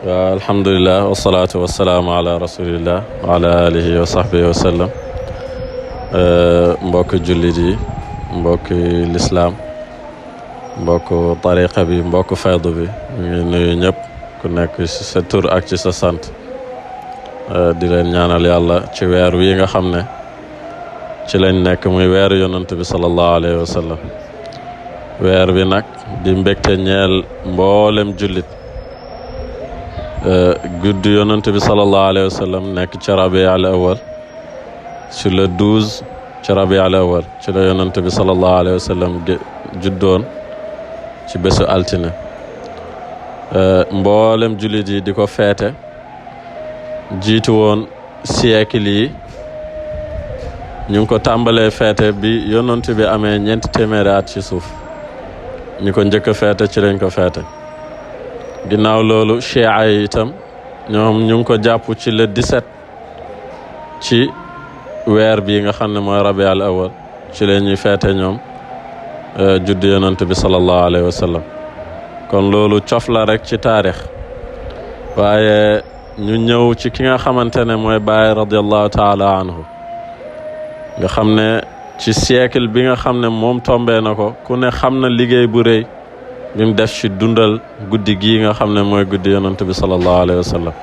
الحمد لله والصلاة والسلام على رسول الله وعلى آله وصحبه وسلم mbokk jullit yi mbokk lislaam mbokk tariqa bi mbokk faydu bi ñu ngi nuyu ñëpp ku nekk ci sa tur ak ci sa sant di leen ñaanal yàlla ci weer wi nga xam ne ci lañ nekk muy weeru yonent bi sallallahu alayhi wa sallam weer bi nag di mbégte ñeel mboolem jullit guddi yonent bi sallallahu alayhi wa sallam nekk ci rabi al awal ci le 12 ci rabi al awal ci la yonent bi sallallahu alayhi wa sallam juddoon ci bésu altine mboolem jullit yi di ko feete jiitu woon siècle yi ñu ngi ko tàmbalee feete bi yonent bi amee ñeenti téeméeri at ci suuf ñi ko njëkk a feete ci lañ ko feete ginnaaw loolu cheikh yi itam ñoom ñu ngi ko jàpp ci le 17 ci weer bii nga xam ne mooy rabi al awal ci la ñuy feete ñoom juddu yonent bi sallallahu alayhi wa sallam kon loolu cof la rek ci taarix waaye ñu ñëw ci ki nga xamante ne mooy Baye radiallahu taala anhu nga xam ne ci siècle bi nga xam ne moom tombee na ko ku ne xam na liggéey bu rëy bi mu def ci dundal guddi gii nga xam ne mooy guddi yonent bi sallallahu alayhi wa sallam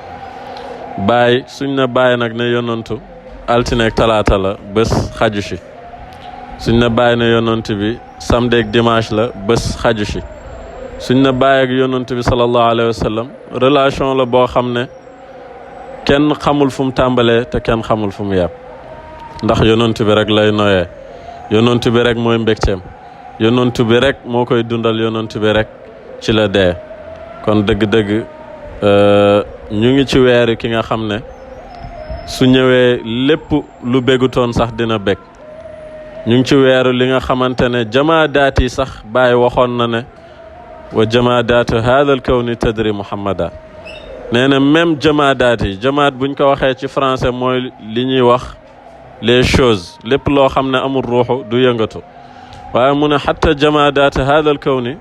Baye suñ ne Baye nag ne yonentu altine ak talaata la bés xaju ci suñ ne Baye ne yonent bi samedi ak dimanche la bés xaju ci suñ ne Baye ak yonent bi sallallahu alayhi wa sallam relation la boo xam ne kenn xamul fu mu tàmbalee te kenn xamul fu mu yem ndax yonent bi rek lay noyee yonent bi rek mooy mbégteem yonent bi rek moo koy dundal yonent bi rek ci la dee kon dëgg-dëgg ñu ngi ci weeri ki nga xam ne su ñëwee lépp lu bégutoon sax dina bég ñu ngi ci weeru li nga xamante ne jamaadaat yi sax Baye waxoon na ne wa jamaadaatu haadal kawni tadri muhammada nee na même jamaadaat yi jamaat buñ ko waxee ci français mooy li ñuy wax les choses lépp loo xam ne amul ruuxu du yëngatu waaye mu ne xatta jamaadaat haadal kawni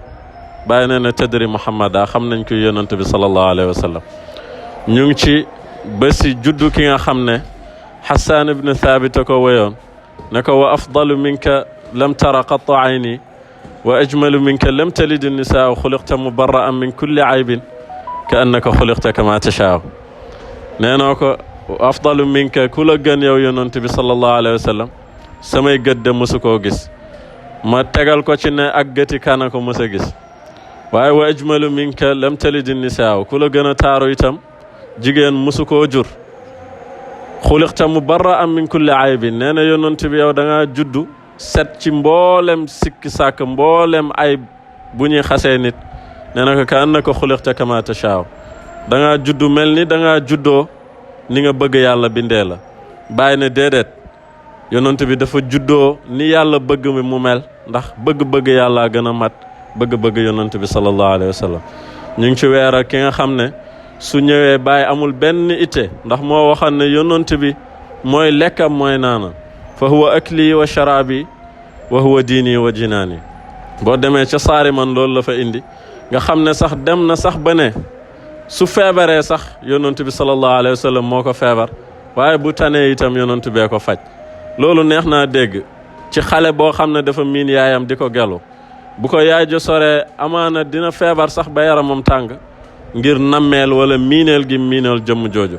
Baye nee na tadri muhammada xam nañ ko yonent bi sallallahu alayhi wa sallam ñu ngi ci bési juddu ki nga xam ne Hassan ibn Thabit ko woyoon ne ko wa afdalu minka lam tara qattu ayni wa ajmalu minka lam talid nisaa xuliqta mubarra'an min kulli aybin ka annaka xuliqta kama tashaa nee na ko afdalu minka ku la gën yow yonent bi sallallahu alayhi wa sallam samay gët de mësu koo gis ma tegal ko ci ne ak gëti kana ko mës a gis waaye wa ajmalu minka lam talid nisaa ku la gën a taaru itam jigéen musu koo jur xuliqta mubarra'an min kulli aybin nee na yonent bi yow da ngaa juddu set ci mboolem sikki sàkk mboolem ayib bu ñuy xasee nit nee na ko ka annaka xuliqta kama tashaa da ngaa juddu mel ni da ngaa juddoo ni nga bëgg yàlla bindee la Baye ne déedéet yonent bi dafa juddoo ni yàlla bëgg mi mu mel ndax bëgg-bëgg yàlla gën a mat bëgg-bëgg yonent bi sallallahu alayhi wa sallam ñu ngi ci weer ak ki nga xam ne su ñëwee Baye amul benn itte ndax moo waxoon ne yonent bi mooy lekkam mooy naana fa huwa akli wa sharabi wa huwa diini wa jinaani boo demee ca saari man loolu la fa indi nga xam ne sax dem na sax ba ne su feebaree sax yonent bi sallallahu alayhi wa sallam moo ko feebar waaye bu tanee itam yonent bee ko faj loolu neex naa dégg ci xale boo xam ne dafa miin yaayam di ko gelu bu ko yaay jo soree amaana dina feebar sax ba yaramam tàng ngir nammeel wala miineel gi miineel jëmm jooju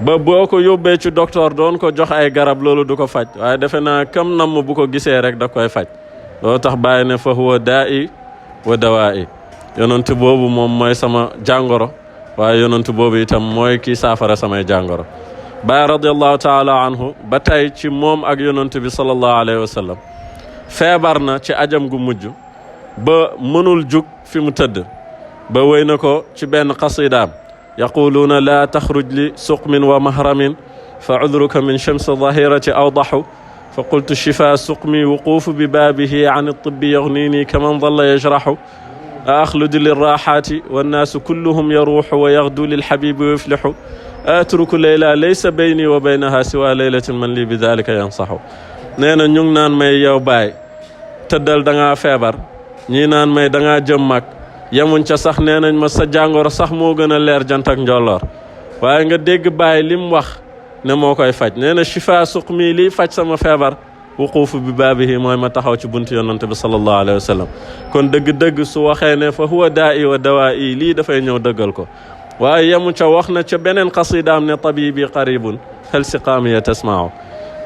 ba boo ko yóbbee ci docteur doon ko jox ay garab loolu du ko faj waaye defe naa kam namm bu ko gisee rek da koy faj loolu tax Baye ne fa huwa daa'i wa dawaa'i yonent boobu moom mooy sama jàngoro waaye yonent boobu itam mooy kii saafara samay jàngoro Baye radiallahu taala anhu ba tey ci moom ak yonent bi sallallahu alayhi wa sallam feebar na ci ajam gu mujj ba mënul jug fi mu tëdd ba wéy na ko ci benn qasidaam yaquluuna laa taxruj li suqmin wa mahramin fa udruka min chamsi dahirati awdaxu fa qultu shifa suqmi wuquufu bi baabihi an tibbi yagnini kaman dalla yajraxu a axludu lirraxaati wannaasu kulluhum yaruuxu wa yaxdu lilxabibi wa yuflixu atruku leyla laysa bayni wa baynaha siwa leylatin man lii bi dalika yansaxu nee na ñu ngi naan may yow Baye tëddal da ngaa feebar ñii naan may da ngaa jëm mag yemuñ ca sax nee nañ ma sa jàngoro sax moo gën a leer jant ak njolloor waaye nga dégg Baye lim wax ne moo koy faj nee na shifa suqmi lii faj sama feebar wuquufu bi baabihi mooy ma taxaw ci buntu yonante bi sallallahu alayhi wa sallam kon dëgg-dëgg su waxee ne fa huwa daa'i wa dawaa'i lii dafay ñëw dëggal ko waaye yemu ca wax na ca beneen xasidaam ne tabibi qaribun hal siqaamiya tasmaaw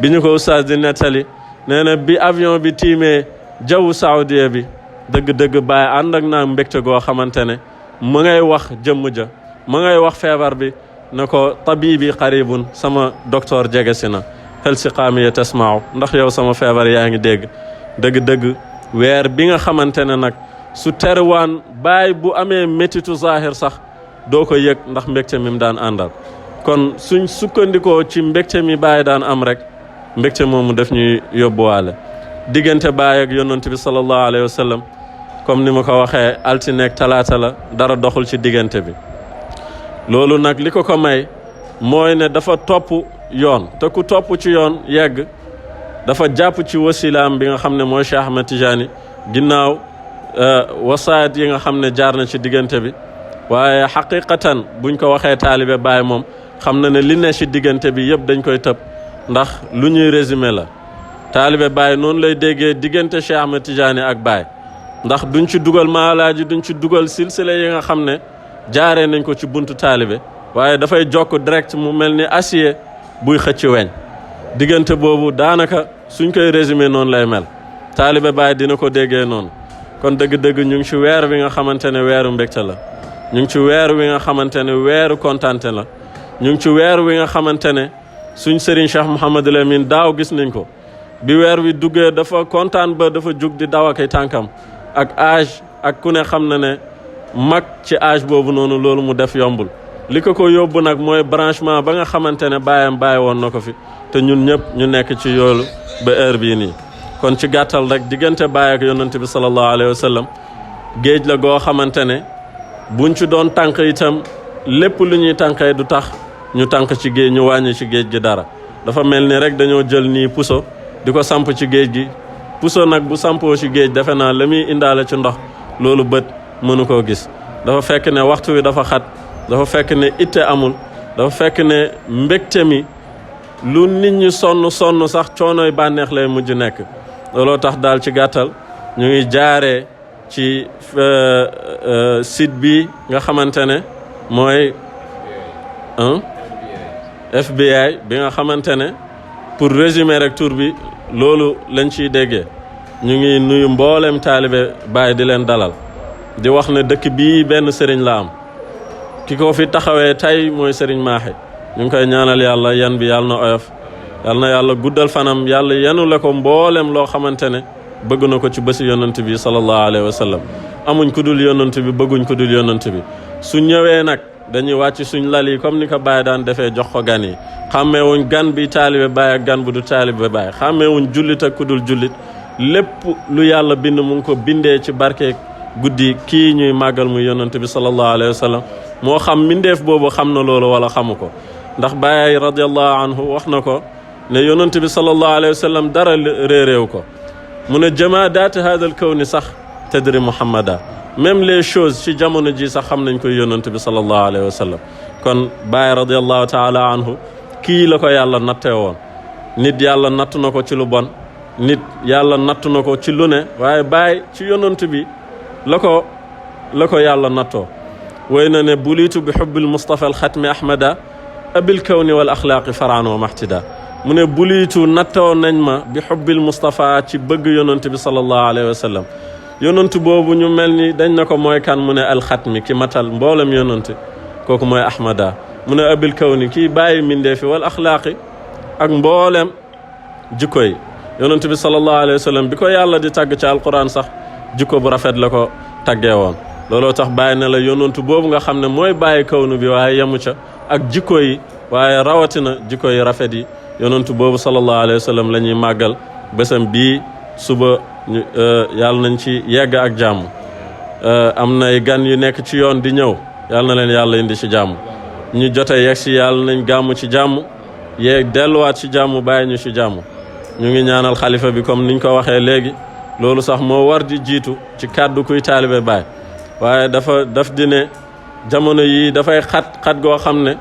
bi ñu ko oustaz di nettali nee na bi avion bi tiimee jawwu saoudia bi dëgg-dëgg Baye ànd ak naa mbégte goo xamante ne mu ngay wax jëmm ja mu ngay wax feebar bi ne ko tabibi qaribun sama docteur jege si na hal siqaamiya tasmaaw ndax yow sama feebar yaa ngi dégg dëgg-dëgg weer bi nga xamante ne nag su terwaan Baye bu amee métitu zahir sax doo ko yëg ndax mbégte mi mu daan àndal kon suñ sukkandikoo ci mbégte mi Baye daan am rek mbégte moomu def ñuy yóbbuwaale diggante Baye ak yonent bi sallallahu alayhi wa sallam comme ni ma ko waxee altine ak talaata la dara doxul ci diggante bi loolu nag li ko may mooy ne dafa topp yoon te ku topp ci yoon yegg dafa jàpp ci wasilaam bi nga xam ne mooy Cheikh Ahmed Tidiane ginnaaw wasaayat yi nga xam ne jaar na ci diggante bi waaye xaqiqatan buñ ko waxee taalibe Baye moom xam na ne li ne ci diggante bi yëpp dañ koy tëb ndax lu ñuy résumé la taalibe Baye noonu lay déggee diggante Cheikh Ahmed Tidiane ak Baye ndax duñ ci dugal maalaaji duñ ci dugal silsila yi nga xam ne jaaree nañ ko ci buntu taalibe waaye dafay jokk direct mu mel ni acier buy xëcc weñ diggante boobu daanaka suñ koy résumé noonu lay mel taalibe Baye dina ko déggee noonu kon dëgg-dëgg ñu ngi ci weer wi nga xamante ne weeru mbégte la ñu ngi ci weer wi nga xamante ne weeru kontante la ñu ngi ci weer wi nga xamante ne suñ Serigne Cheikh Mouhamadul Amin daaw gis nañ ko bi weer wi duggee dafa kontaan ba dafa jug di daw ak ay tànkam ak âge ak ku ne xam na ne mag ci âge boobu noonu loolu mu def yombul li ko yóbbu nag mooy branchement ba nga xamante ne baayam bàyyi woon na ko fi te ñun ñëpp ñu nekk ci yoolu ba heure bii nii kon ci gàttal rek diggante Baye ak yonent bi sallallahu alayhi wa sallam géej la goo xamante ne buñ ci doon tànk itam lépp lu ñuy tànkee du tax ñu tànk ci géej ñu wàññi ci géej gi dara dafa mel ni rek dañoo jël nii puso di ko samp ci géej gi puso nag bu sampoo ci géej defe naa la muy indaale ci ndox loolu bët mënu koo gis dafa fekk ne waxtu wi dafa xat dafa fekk ne itte amul dafa fekk ne mbégte mi lu nit ñi sonn sax coonooy bànneex lay mujj nekk looloo tax daal ci gàttal ñu ngi jaaree ci site bi nga xamante ne mooy FBI bi nga xamante ne pour résumer rek tur bi loolu lañ ciy déggee ñu ngi nuyu mboolem taalibe Baye di leen dalal di wax ne dëkk bii benn sëriñ la am ki ko fi taxawee tey mooy sëriñ Maaxe ñu ngi koy ñaanal yàlla yan bi yàlla na oyof yàlla na yàlla guddal fanam yàlla yenu la ko mboolem loo xamante ne bëgg na ko ci bési yonent bi sallallahu alayhi wa sallam amuñ ku dul yonent bi bëgguñ ku dul yonent bi su ñëwee nag dañuy wàcc suñ lal yi comme ni ko Baye daan defee jox ko gan yi xàmmeewuñ gan bi taalibe Baye ak gan bu du taalibe Baye xàmmeewuñ jullit ak ku dul jullit lépp lu yàlla bind mu ngi ko bindee ci barke guddi kii ñuy màggal muy yonent bi sallallahu alayhi wa sallam moo xam mbindeef boobu xam na loolu wala xamu ko ndax Baye radiallahu anhu wax na ko ne yonent bi sallallahu alayhi wa sallam dara réeréew ko mu ne jamaadaati haadal kawni sax tadri muhammada même les choses ci jamono ji sax xam nañ koy yonent bi sallallahu alayhi wa sallam kon Baye radiallahu taala anhu kii la ko yàlla nattee woon nit yàlla nattu na ko ci lu bon nit yàlla nattu na ko ci lu ne waaye Baye ci yonent bi la ko yàlla nattoo way na ne bulitu bi xubbil Mustafa alxatmi ahmada abil kawni wal axlaaqi faraan wa mahtida mu ne bulitu nattoo nañ ma bi xubbil Mustafa ci bëgg yonent bi sallallahu alayhi wa sallam yonent boobu ñu mel ni dañ na ko mooy kan mu ne alxatmi ki matal mboolem yonent kooku mooy ahmada mu ne abil kawni kii bàyyi mindee fi wal axlaaqi ak mboolem jikko yi yonent bi sallallahu alayhi wa sallam bi ko yàlla di tàgg ci alquran sax jikko bu rafet la ko tàggee woon looloo tax bàyyi na la yonent boobu nga xam ne mooy bàyyi kawnu bi waaye yemu ca ak jikko yi waaye rawatina jikko yi rafet yi yonent boobu sallallahu alayhi wa sallam la ñuy màggal bésam bii suba yàlla nañ ci yegg ak jàmm am nay gan yu nekk ci yoon di ñëw yàlla na leen yàlla indi ci jàmm ñu jote yegg si yàlla nañ gàmm ci jàmm yeeg delluwaat ci jàmm bàyyi ñu ci jàmm ñu ngi ñaanal xalifa bi comme niñ ko waxee léegi loolu sax moo war di jiitu ci kàddu kuy taalibe Baye waaye daf di ne jamono yii dafay xat goo xam ne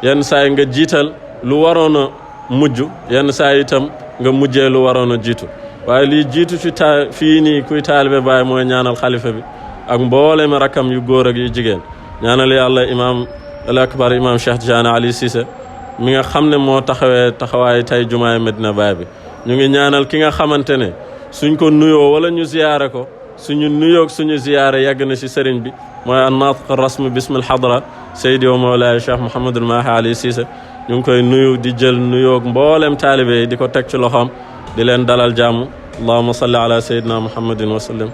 yenn saa yi nga jiital lu waroon a mujj yenn saa yi itam nga mujjee lu waroon a jiitu waaye lii jiitu ci fii nii kuy taalibe Baye mooy ñaanal xalifa bi ak mboolem rakam yu góor ak yu jigéen ñaanal yàlla imaam al akbar imaam Cheikh Tidiane Ali Cissé mi nga xam ne moo taxawaay tey jumaay Medina Baye bi ñu ngi ñaanal ki nga xamante ne suñ ko nuyoo wala ñu ziyaare ko suñu nuyoog suñu ziyaare yàgg na ci sëriñ bi mooy an-naatiq rasmi bismil hadra Seydi wa Mawlaay Cheikh Mouhamadul Mahi Ali Cissé ñu ngi koy nuyu di jël nuyoog mboolem taalibe yi di ko teg ci loxoom di leen dalal jàmm allahumma salli ala sayyidina muhammadin wa sallim